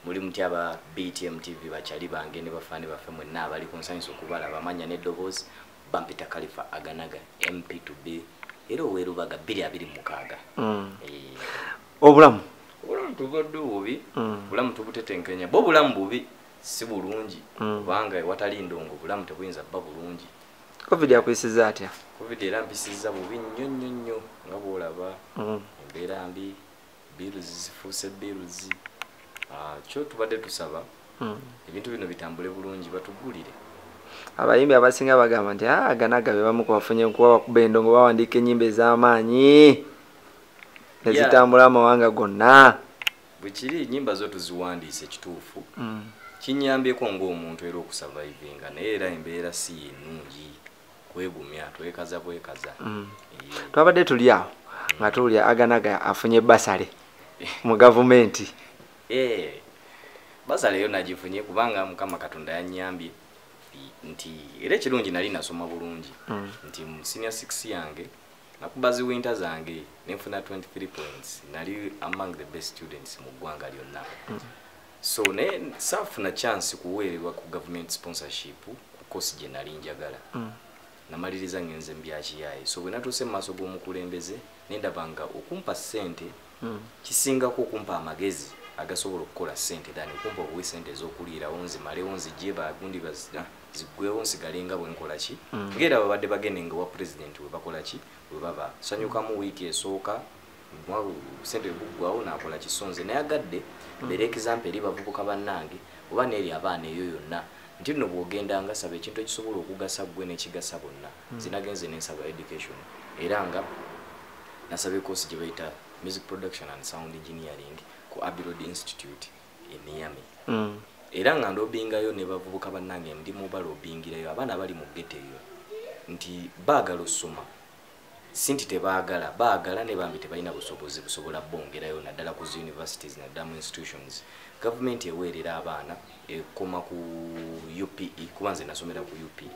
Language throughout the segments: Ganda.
Muli mutya aba BTM TV, bakyali bange ne bafaani baffe mwenna abali ku nsanyusa okubalaba amanya n'eddoboozi. Bampita Khalifa Aganaga, MP to be era oweerubaga 2026. Obulamu? Obulamu tubadde bubi. Obulamu tubutetenkanya bo, obulamu bubi, si bulungi, kubanga ewatali ndongo obulamu tebuyinza bba bulungi. Covid akuyisiza atya? Covid era mpisiza bubi nnyo nnyo nnyo, nga bwolaba embeera mbi, bills zifuuse bills. Kyo tubadde tusaba ebintu bino bitambule bulungi, batugulire. Abayimbi abasinga bagamba nti Aganaga be bamu kubafunye nkuba bakuba endongo, bawandiika ennyimba ez'amaanyi nezitambula amawanga gonna. Bwekiri, ennyimba zo tuziwandiise, kituufu. Kinyambyeko ng'omuntu era okusurvivinga, naye era embeera si yennungi, kwegumya, twekaza bwekaza. Twabadde tuli awo nga tuwulira Aganaga afunye bursary mu gavumenti. Bursary eyo nagifunye kubanga Mukama Katonda yanyambye nti era ekirungi nali nasoma bulungi, nti mu senior 6 yange nakuba zi winter zange nenfuna 23 points. Nali among the best students mu ggwanga lyonna. So naye saafuna chance kuweererwa ku government sponsorship ku course gye nali njagala. Namaliriza ngenze mu byakiyaye. So bwe natuuse mu maaso g'omukulembeze, nendaba nga okumpa ssente kisingako okumpa amagezi agasobola okukola ssente than okumpa obuwi ssente ez'okuliirawo, nzimalewo, nzigye bagundi ziggwewo, nsigale nga bwe nkola ki. Ng'era babadde bagende nga wa pulezidenti we bakola ki, we baba sanyukamu wiiki esooka, ssente weguggwawo nakola ki. So nze nayagadde mbeere example eri bavubuka bannange oba n'eri abaana eyo yonna, nti nno bw'ogenda nga saba ekintu ekisobola okugasa ggwe n'ekigasa bonna. Nze nagenze nensaba education, era nga nasaba ekoosi gye bayita music production and sound engineering ku Abbey Road Institute e Niamey. Era nga ndobingayo ne bavubuka bannange, ndi mu balobingirayo abaana abali mu ghetto eyo nti baagala osoma, si nti tebaagala, baagala ne bambi tebalina busobozi busobola bongerayo, naddala ku zi universities, naddala mu institutions. Gavumenti eweerera abaana ekoma ku UPE, kuba nze nasomera ku UPE.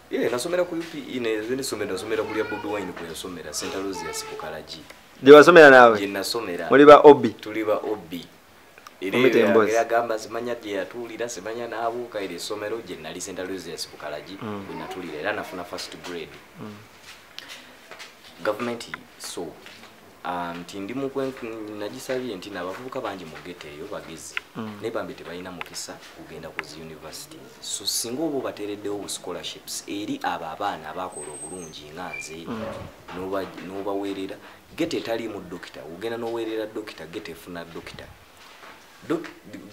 Yeah, nasomera ku UPE, nesomera, nasomera kulya Bobi Wine kwe yasomera, St Aloysius Bukalagi. Gye wasomera naawe? Gye nasomera. Muli ba obi? Tuli ba obi. Omuyita emboozi. Era agamba simanya gye yatuulira, simanya n'abuuka. Era essomero gye nali, St Aloysius Bukalagi, bwe natuulira era nafuna first grade. Gavumenti so nti ndi nagisabye nti n'abavubuka bangi mu ghetto eyo bagezi, naye bambi tebalina mukisa kugenda ku zi universities. So singa oba obateereddewo bu scholarships eri abo abaana abakola obulungi nga nze, n'obaweerera. Ghetto etaliimu dokita, ogenda n'oweerera dokita, ghetto efuna dokita.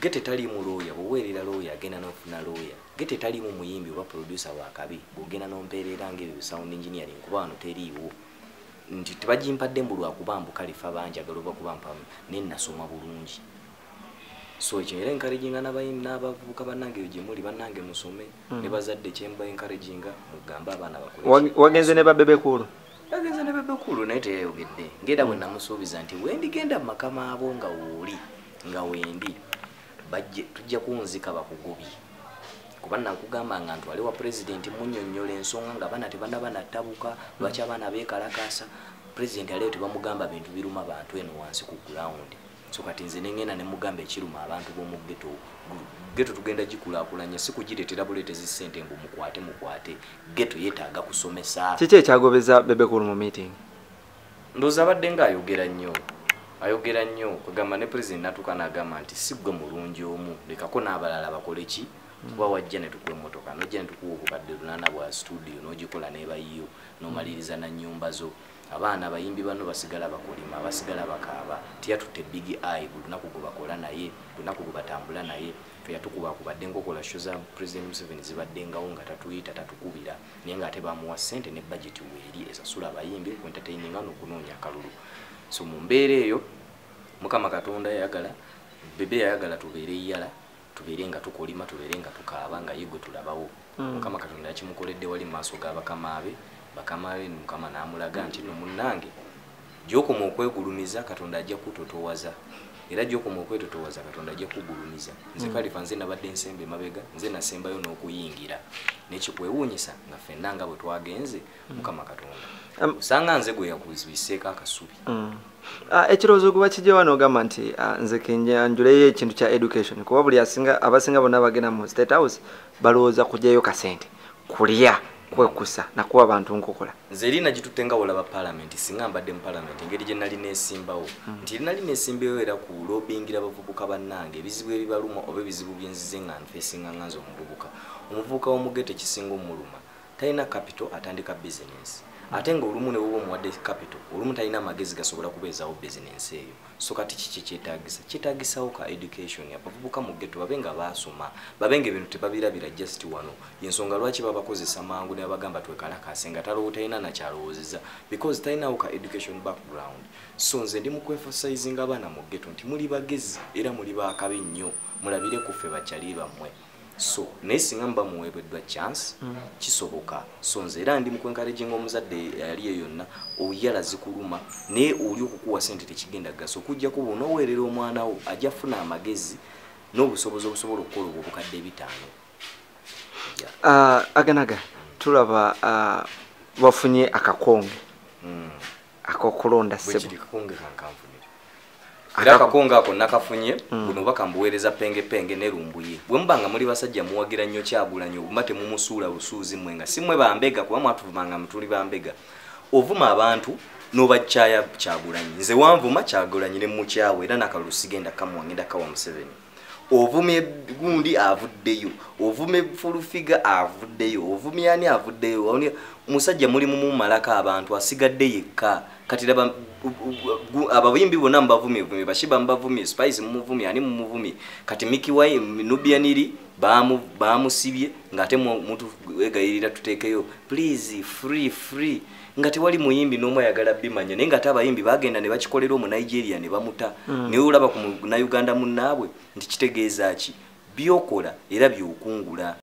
Ghetto etaliimu looya, bw'oweerera looya agenda n'ofuna looya. Ghetto etaliimu muyimbi oba producer wakabi, bw'ogenda n'ompeerera ng'ebyo sound engineering, kuba wano teriiwo, nti tebagimpadde mbu lwakuba mbu Kalifa banjagala oba kuba mpa, naye nasoma bulungi. So ekyo era encouraginga n'abayimbi n'abavubuka bannange eyo gye muli, bannange musome. Ne bazadde kyemba encouraginga, mugambe abaana bakole. Wagenze ne ba Bebe Cool? Yagenze ne Bebe Cool, naye teyayogedde, ng'era bwe namusuubiza nti wendigenda mu makama abo nga wooli nga wendi bajje tujja kunzika bakugobye, kuba nakugamba nga ntwale wa pulezidenti munnyonnyola ensonga nga abaana tebanaba nattabuka, lwaki abaana beekalakaasa. Pulezidenti aliyo tebamugamba bintu biruma bantu eno wansi ku ground. So kati nze nengenda ne mugamba ekiruma abantu b'omu ghetto. Ghetto tugenda gikulaakulanya, si kugireetera buleetezi ssente mbu mukwate mukwate. Ghetto yeetaaga kusomesa. Kiki ekyagobeza Bebe Cool mu meeting? Ndowooza abadde ng'ayogera nnyo, ayogera nnyo, kwegamba ne pulezidenti natuuka n'agamba nti si ggwe mulungi omu, lekako n'abalala bakole ki, kuba wajja ne tukuwa emmotoka, nojja ne tukuwa obukadde 8 bwa studio n'ogikola n'ebayiyo n'omaliriza na nnyumba zo. Abaana abayimbi bano basigala bakolima, basigala bakaaba. Tiyatutte Big Eye buli lunaku gwe bakola naye, buli lunaku gwe batambula naye, fe yatukuba kubadde ng'okola show za President Museveni zibaddengawo nga tatuyita, tatukubira, naye ng'ate bamuwa ssente ne budget weeri esasula abayimbi ku entertaininga n'okunoonya akalulu. So mu mbeera eyo Mukama Katonda yayagala, Bebe yayagala tubeere yala, tubeere nga tukolima, tubeere nga tukaaba nga ye gwe tulabawo. Mukama Katonda yakimukoledde wali mu maaso g'abakama be, bakama be Mukama n'amulaga nti nno munnange gy'okoma okwegulumiza, Katonda ajja kutotowaza. Era gy'okoma okwetotowaza Katonda ajja kugulumiza. Nze Kalifa nze nabadde nsembe emabega, nze nasembayo n'okuyingira. Nekikwewuunyisa nga ffenna nga bwe twagenze Mukama Katonda. Osanga nze gwe yakuzibiseeko akasubi. Ekirowoozo guba kijja wano ogamba nti nze kenjanjuleyo ekintu kya education, kuba buli abasinga bonna bagenda mu State House balowooza kugyayo kasente, kulya, kwekusa nakuwa abantu nkokola. Nze eri nagitutte nga olaba parliament, singa mbadde mu parliament engeri gye nali neesimbawo, nti nali neesimbayo era ku lobbyingira abavubuka bannange ebizibu ebibaluma oba ebizibu bye nzize nga nfeesinga nga nze omuvubuka. Omuvubuka w'omugeto ekisinga omuluma talina capital atandika business, ate nga olumu ne bw'oba omuwadde capital olumu talina amagezi gasobola kubeezaawo business eyo. So kati kiki kyetaagisa? Kyetaagisawo ka education, abavubuka mu ghetto babe nga baasoma, babe nga ebintu tebabirabira just wano. Yensonga lwaki babakozesa mangu ne babagamba twekalakaase nga talina nakyalowoozeza because talinawo ka education background. So nze ndi mu kwemphasizinga abaana mu ghetto nti muli bagezi era muli baakabi nnyo, mulabire ku ffe bakyali bammwe. So naye singa muba muweebeddwa chance kisoboka. So nze era ndi mu kwencouraginga omuzadde eyali eyo yonna, oyala zikuluma naye oli okukuwa ssente tekigenda gasa, okuggyako bw'onooweerera omwana wo ajja kufuna amagezi n'obusobozi obusobola okukola obwo obukadde 5. Aganaga tulaba bafunye akakonge ak'okulonda ssebo. Kakonge kankanfunire. Era akakonge ako nakafunye buno bakambuweereza penge penge ne Lumbuye. Bwe muba nga muli basajja muwagira nnyo Kyagulanyi obuma temumusuula busuuzi mmwe nga si mmwe bambega, kuba mwatuvumanga mutuli bambega. Ovuma abantu n'obakyaya Kyagulanyi. Nze wanvuma Kyagulanyi ne mukyawe era n'akalulu sigenda kamuwa, ngenda kawa Museveni. Ovumye gundi avuddeyo, ovumye Fulufiga avuddeyo, ovumye ani avuddeyo. Musajja muli mumumalako abantu asigadde yekka. Kati laba abayimbi bonna mubavumye, Bashiba mubavumye, Spice mumuvumye, ani mumuvumye. Kati Mickey Wine Nubianiri bamusibye ng'ate mutwegayirira tuteekeyo please free free, nga tewali muyimbi n'omu ayagala bimanya, naye ng'ate abayimbi bagenda ne bakikolera omu Nigeria ne bamuta. Naye olaba ku Munnayuganda munnaabwe nti kitegeeza ki? By'okola era by'okungula.